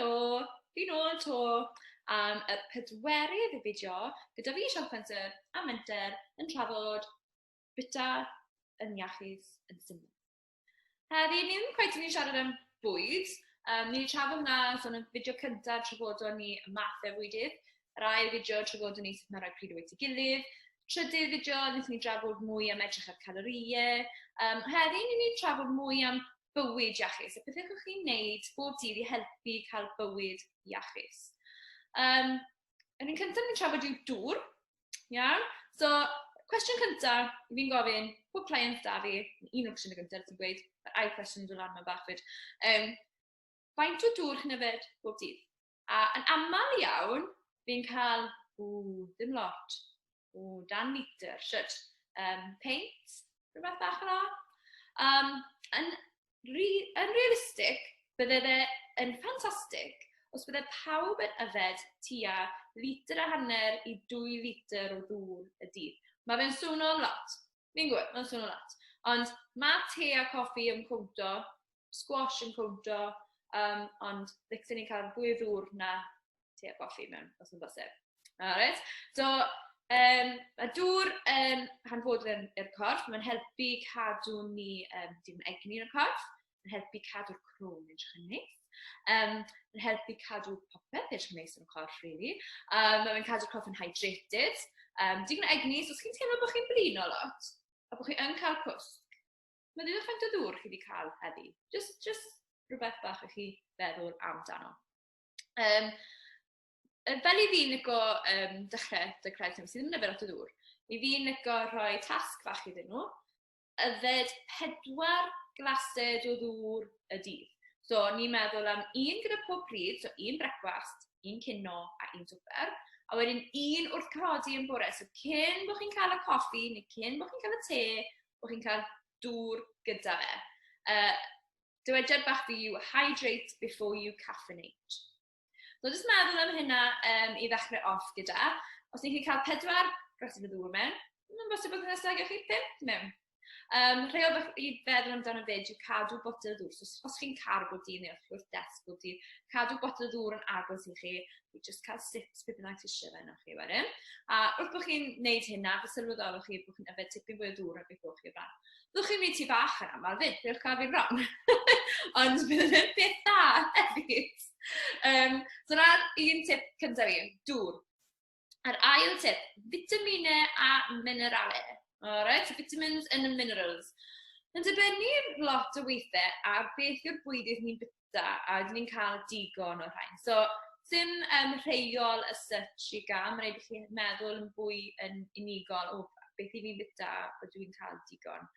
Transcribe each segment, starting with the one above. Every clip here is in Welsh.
Helo! Fi nôl 'to am y pedwerydd fideo gyda fi, Sian Spencer, a Menter yn trafod bwyta yn iachus yn syml. Heddi, ni ddim cweit yn siarad am bwyd. Ni wedi trafod hwnna, so yn y fideo cyntaf trafodon ni y mathau fwydydd. Yr ail fideo trafodon ni sut mae rhoi pryd o bwyd i gilydd. Trydydd fideo, wnaethon ni drafod mwy am edrych ar calorïau. Heddi, ni'n mynd i trafod mwy am bywyd iachus, y pethau chi'n wneud bob dydd i helpu cael bywyd iachus. Yr un cyntaf ni'n trafod yw dŵr. Iawn? So, cwestiwn cyntaf i fi'n gofyn, pob client da fi, un o'r cwestiynau cyntaf sy'n gweud, mae'r ail cwestiwn yn dod lan mewn bach fyd. Faint o dŵr chi'n yfed bob dydd? A yn aml iawn, fi'n cael, ww, ddim lot. Ww, dan litr, shwt. Peint, rhywbeth bach fel 'na. Yn re yn realistig, bydde fe yn ffantastig os bydde pawb yn yfed tua litr a hanner i 2 litr o ddŵr y dydd. Mae fe'n swno'n lot. Fi'n gwybod, mae'n swno'n lot. Ond mae te a coffi yn cwnto, squash yn cwnto, ond licsen ni cael fwy o ddŵr na te a coffi mewn, os yn bosib. Alright. So, mae dŵr yn hanfodol i'r corff. Mae'n helpu cadw ni dim egni yn y corff. Mae'n helpu cadw'r croen yn edrych yn neis. Mae'n helpu cadw popeth edrych yn neis yn y corff, really. Mae'n cadw'r corff yn hydrated. Digon o egni, so os chi'n teimlo bod chi'n blino lot, a bod chi yn cael cwsg, meddyliwch faint o ddŵr chi wedi cael heddi. Just rhywbeth bach i chi feddwl amdano. Fel i fi'n lico dechrau dy creu sydd ddim yn yfed lot o ddŵr, i fi'n lico rhoi tasg fach iddyn nhw, yfed 4 glased o ddŵr y dydd. So, ni'n meddwl am un gyda pob pryd, so un brecwast, un cino a un swper, a wedyn un wrth codi yn bore. So, cyn bod chi'n cael y coffi neu cyn bod chi'n cael y te, bod chi'n cael dŵr gyda fe. Dywediad bach fi yw hydrate before you caffeinate. So jyst meddwl am hynna i ddechrau off gyda. Os ni'n cael 4 glased o ddŵr mewn, mae'n bosib bod nesaf gewch chi 5 mewn. Rheol bach i feddwl amdano fyd yw cadw botel o ddŵr. So, os chi'n car bob dydd neu os chi wrth desg bob dydd, cadw botel o ddŵr yn agos i chi, i just cael sips beth bynnag ti eisiau fe yno chi wedyn. A wrth bod chi'n neud hynna, fe sylweddolwch chi bod chi'n yfed tipyn fwy o ddŵr na beth o'ch chi o blaen. Byddwch chi'n mynd ti bach yn aml fyd, byddwch cael fi'n wrong. Ond bydd yn peth da hefyd. So na'r un tip cyntaf i, dŵr. A'r ail tip, fitaminau a mineralau. Alright, so vitamins and minerals. Yn dibynnu lot o weithiau ar beth yw'r bwydydd ni'n byta a ydyn ni'n cael digon o'r rhain. So, sim rheol as such i gael, mae'n rhaid i chi meddwl yn fwy yn unigol o beth i fi'n byta a ydw i'n cael digon.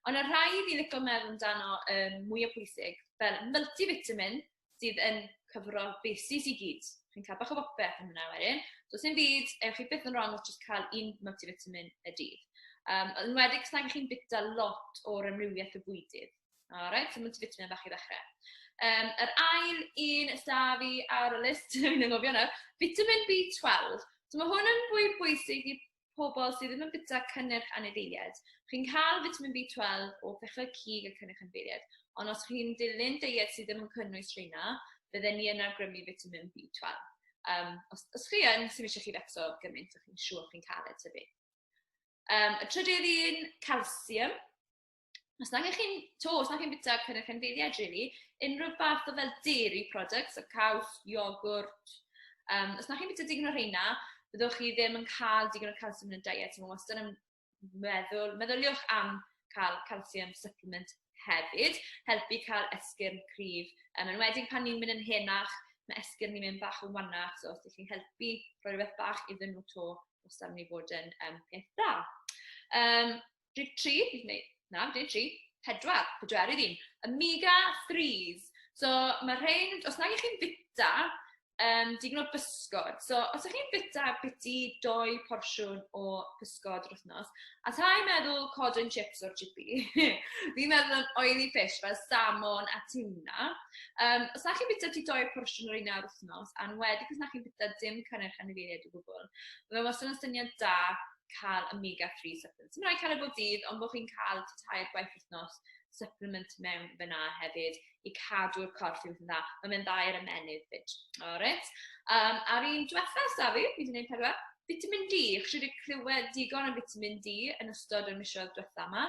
Ond y rhai fi'n licio meddwl amdano mwy o pwysig, fel multivitamin, sydd yn cyfro bases i gyd. Chi'n cael bach o bopeth yn hwnna wedyn. So, sy'n byd, ewch chi byth yn wrong os jyst cael un multivitamin y dydd. Yn enwedig os nag chi'n byta lot o'r amrywiaeth o fwydydd. Alright, so multivitamin bach i ddechrau. Yr ail un sy fi ar y list, fi'n anghofio nawr, vitamin B12. So mae hwn yn fwy bwysig i pobl sydd ddim yn byta cynnyrch anifeiliaid. Chi'n cael vitamin B12 o pethau cig a cynnyrch anifeiliaid, ond os chi'n dilyn deiet sydd ddim yn cynnwys rheina, bydden ni yn awgrymu vitamin B12. Os chi yn, sy'n eisiau chi fecso gymaint, o'ch chi'n siŵr chi'n cael e tyfu. Y trydydd un, calcium. Os nag ych chi'n, to, os nag chi'n byta cynnyrch anifeiliaid, really, unrhyw fath o fel dairy products, so caws, iogwrt, os nag chi'n byta digon o rheina, byddwch chi ddim yn cael digon o calcium yn y diet. So, mae wastad yn meddwl, meddyliwch am cael calcium supplement hefyd, helpu cael esgyrn cryf. Yn enwedig pan ni'n mynd yn henach, mae esgyrn ni'n mynd bach yn wanach, so os ydych chi'n helpu rhoi rhywbeth bach iddyn nhw to, wastad yn mynd i fod yn peth da. Rhif 3, neu na, dim 3, 4, pedwerydd un. Omega 3s. So mae rhain, os nag ych chi'n byta digon o bysgod. So os ych chi'n byta biti 2 porsiwn o pysgod yr wythnos, a ta i'n meddwl cod and chips o'r chippy, fi'n meddwl am oily fish fel salmon a tuna. Os na chi'n byta ti 2 porsiwn o'r un ar wythnos, a'n enwedig os na chi'n byta dim cynnyrch anifeiliaid o gwbl, mae wastad yn syniad da cael omega-3 supplements. Mae'n rhaid cael e bob dydd, ond bod chi'n cael tair gwaith wythnos supplement mewn fyna hefyd i cadw'r corff i fod yn dda. Mae'n mynd dda i'r ymennydd fyd. Alright. A'r un diwetha, Safi, fi wedi gwneud pedwar, vitamin D. Chi wedi clywed digon o vitamin D yn ystod y misoedd diwetha yma.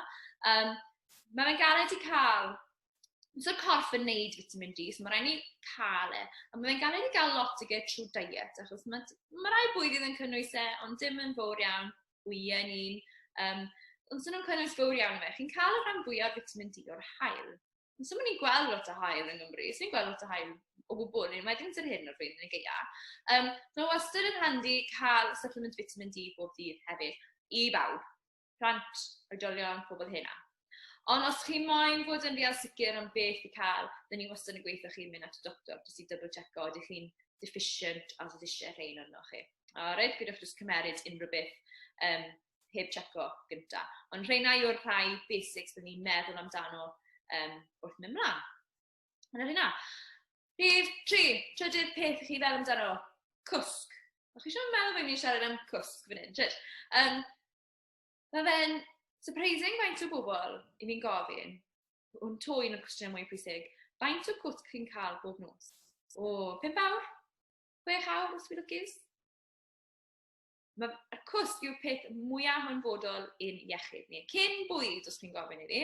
Mae fe'n galed i cael. So corff yn neud vitamin D, so mae rhaid ni cael e. A mae fe'n galed i gael lot o ge trwy diet, achos mae rai bwydydd yn cynnwys e, ond dim yn fawr iawn, wyau ni'n. Ond sy'n nhw'n cynnwys fawr iawn fe, chi'n cael y rhan fwyaf o vitamin D o'r haul. Ond sy'n ni'n gweld lot o haul yng Nghymru, sy'n ni'n gweld lot o haul o gwbl, ni'n wedyn sy'n hyn o'r flwyddyn y gaea. Mae wastad yn handi cael supplement vitamin D bob dydd hefyd, i bawb. Plant, oedolion, pobl hynna. Ond os chi moyn fod yn real sicr am beth i cael, dyn ni wastad yn gweithio chi'n mynd at y doctor, jyst i double checko ydych chi'n deficient a os oes eisiau rhain arno chi. Alright, peidiwch jyst cymeryd unrhyw beth heb checo gynta. Ond rheina yw'r rhai basics dyn ni'n meddwl amdano wrth mynd mlaen. Yna rheina. Rhif 3, trydydd peth i chi feddwl amdano, cwsg. O'ch chi eisiau meddwl bod ni'n siarad am cwsg fan hyn, tyd? Mae fe'n surprising faint o bobl i fi'n gofyn, hwn to un o'r cwestiynau mwy pwysig, faint o cwsg chi'n cael bob nos? O, 5 awr? 6 awr os fi'n lwcus? Mae y cwsg yw'r peth mwyaf hanfodol i'n iechyd ni. Cyn bwyd, os chi'n gofyn i fi.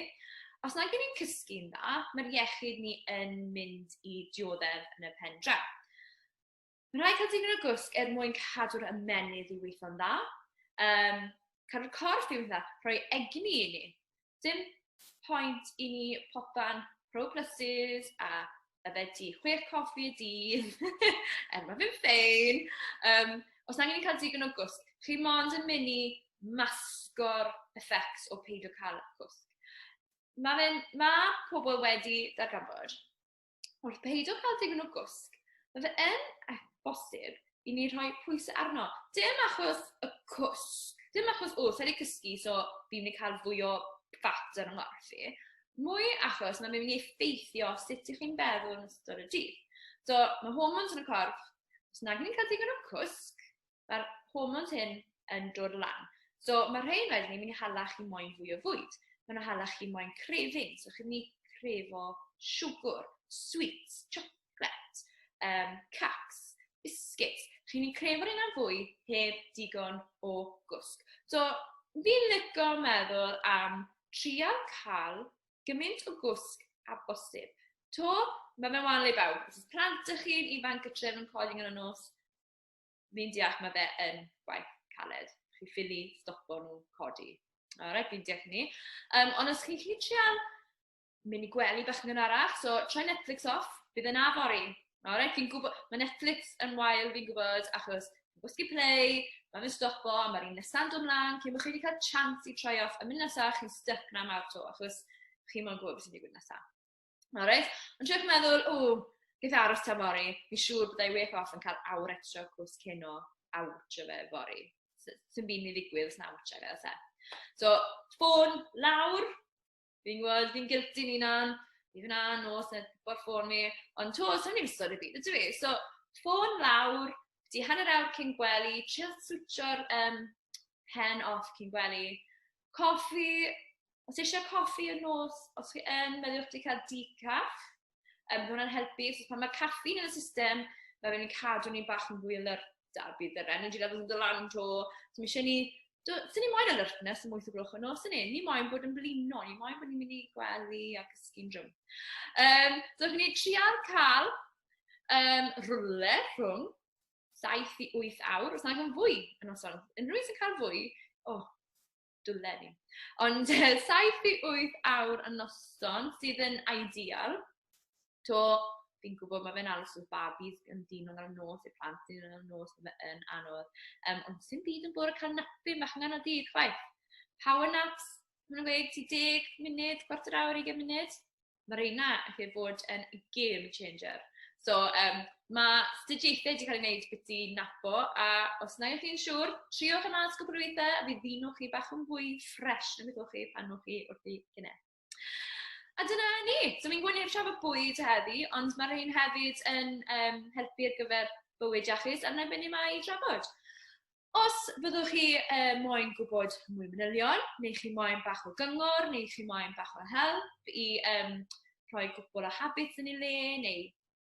Os nag ydyn ni'n cysgu'n dda, mae'r iechyd ni yn mynd i dioddef yn y pen draw. Mae'n rhaid cael digon o gwsg er mwyn cadw'r ymennydd i weithio'n dda. Cadw'r corff i weithio'n dda, rhoi egni i ni. Dim pwynt i ni popan Pro Pluses a yfed ti 6 coffi y dydd, er mae fe'n ffein. Os angen i cael digon o gwsg, chi mond yn mynd i masgo'r effects o peidio cael cwsg. Mae pobl wedi darganfod, wrth peidio cael digon o gwsg, mae fe yn bosib i ni rhoi pwysau arno. Dim achos y cwsg, dim achos, o, sa'i wedi cysgu, so fi'n mynd i cael fwy o fat ar yng nghorff i. Mwy achos mae'n mynd i effeithio sut ych chi'n feddwl yn ystod y dydd. So, mae hormones yn y corff, os nag ni'n cael digon o cwsg, mae'r hormones hyn yn dod lan. So, mae rhain wedyn ni'n mynd i hala chi moyn fwy o fwyd. Maen nhw'n hala chi moyn craving, so chi'n mynd i crefo siwgr, sweets, chocolate, cacs, biscuits. Chi'n mynd i crefo'r un am fwy heb digon o gwsg. So, fi'n licio meddwl am trial cael gymaint o gwsg a bosib. To, mae fe'n wahanol i bawb. Os oes plant ych chi'n ifanc gytref yn codi yn y nos, fi'n deall mae fe yn gwaith caled. Chi ffili stopo nhw codi. Alright, fi'n deall ni. Ond os chi'n gallu trial mynd i gwely bach yn gynharach, so try Netflix off, bydd yna fory. Alright, fi'n gwybod, mae Netflix yn wael, fi'n gwybod, achos gwasgu play, mae'n mynd stopo, a mae'r un nesa'n dod mlaen, cyn bod chi wedi cael chance i troi off, a mynd nesaf, chi'n stuck na mawr to, achos chi'n moyn gwybod beth sy'n digwydd nesaf. Alright, ond triwch meddwl, o, geith aros tan fory, fi'n siŵr byddai wake off yn cael awr extra o cwsg cyn o awtio fe fory. Sy'n byd ni ddigwydd os na awtio fe, oes e? So, ffôn lawr, fi'n gwybod, fi'n guilty ni na'n, fi fyna nos yn bod ffôn mi, ond to, sy'n ni'n ystod y byd, ydw i? So, ffôn lawr, di hanner awr cyn gwely, trio switcho'r pen off cyn gwely. Coffi, os eisiau coffi yn nos, os chi yn meddwl chdi cael decaf, bydd hwnna'n helpu. So, pan mae caffeine yn y system, mae fe'n cadw ni'n bach yn fwy alert a bydd yr energy levels yn dod lan to. So, mae eisiau ni, sy'n ni moyn alertness am 8 o gloch y nos, ni? Ni moyn bod yn blino, ni moyn bod ni'n mynd i gwely a cysgu'n drwm. So, chi'n ni trial cael rhywle rhwng 7 i 8 awr, os nag yn fwy yn noson. Unrhyw un sy'n cael fwy, oh, dwle ni. Ond 7 i 8 awr y noson sydd yn ideal. To, fi'n gwybod mae fe'n aros wrth babis yn dyn nhw'n ar y nos, i'r plant dyn nhw'n ar y nos, mae fe yn anodd. Ond sy'n byd yn bod yn cael napyn bach yn ganol dydd chwaith. Power naps, maen nhw'n gweud ti 10 munud, chwarter awr, 20 munud. Mae reina yn fod yn game changer. So, mae astudiaethau wedi cael ei wneud byti napo, a os na ydych chi'n siŵr, triwch yma mas cwpl o weithiau, a fydd ddyn chi bach yn fwy ffres na beth o'ch chi pan o'ch chi wrth i gynne. A dyna ni. So fi'n gwybod ni'n trafod bwyd heddi, ond mae rhain hefyd yn helpu ar gyfer bywyd iachus, a dyna beth ni yma i drafod. Os fyddwch chi moyn gwybod mwy manylion, neu chi moyn bach o gyngor, neu chi moyn bach o help i um, rhoi gwbl o habits yn ei le, neu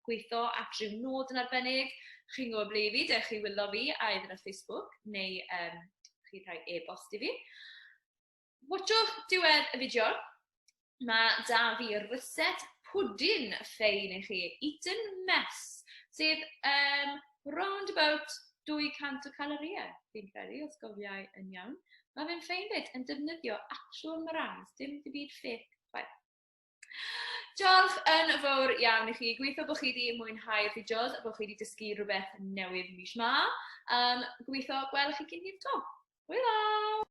gweithio at rhyw nod yn arbennig, chi'n gwybod ble i fi, dewch chi wylo fi either ar Facebook neu um, chi'n rhoi e-bost i fi. Watchwch diwedd y fideo. Mae da fi ryset pwdin ffein i chi, Eton Mess, sydd um, round about 200 o calorïau, fi'n credu, os gofiau yn iawn. Mae fe'n ffein fyd yn defnyddio actual meringues, dim dim byd fake chwaith. Diolch yn fawr iawn i chi. Gobeithio bod chi wedi mwynhau'r fideos a bod chi wedi dysgu rhywbeth newydd mis 'ma. Gobeithio gweld chi cyn hir 'to. Hwyl!